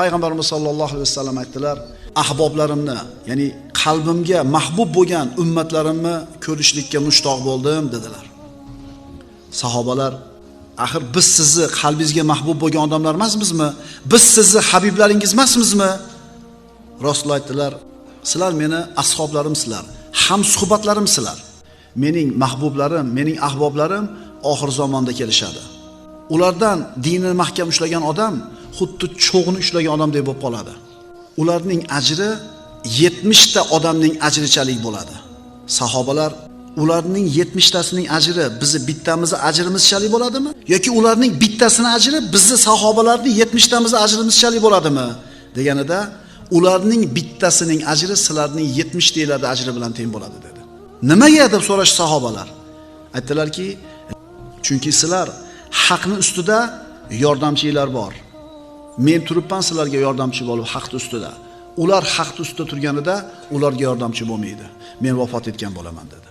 Payg'ambarimiz sollallohu alayhi vasallam aytdilar: "Ahboblarimni, ya'ni qalbimga mahbub bo'lgan ummatlarimni ko'rishlikka mushtoq bo'ldim" dedilar. Sahobalar: "Axir biz sizni qalbingizga mahbub bo'lgan odamlar emasmizmi? Biz sizni habiblaringiz emasmizmi?" Rasululloh aytdilar: "Sizlar meni ashoblarimsizlar, ham suhbatlarimsizlar. Mening mahbublarim, mening ahboblarim oxir zamonda kelishadi. Ulardan dinini mahkam ushlagan odam xuddi cho'g'ni ushlagan odamdek bo'lib qoladi. Ularning ajri 70 ta odamning ajrichalik bo'ladi." Sahobalar: "Ularning 70 tasining ajri bizni bittamizni ajrimizchalik bo'ladimi yoki ularning bittasini ajri bizni sahobalarning 70 tamizni ajrimizchalik bo'ladimi?" deganida, "Ularning bittasining ajri sizlarning 70 taylarning ajri bilan teng bo'ladi" dedi. Nimaga deb so'rash sahobalar. Aytdilarki, chunki sizlar haqni ustida yordamchilar bor. Men turibman sizlarga yordamchi bo'lib haqni ustida. Ular haqni ustida turganida ularga yordamchi bo'lmaydi. Men vafot etgan bo'laman dedi.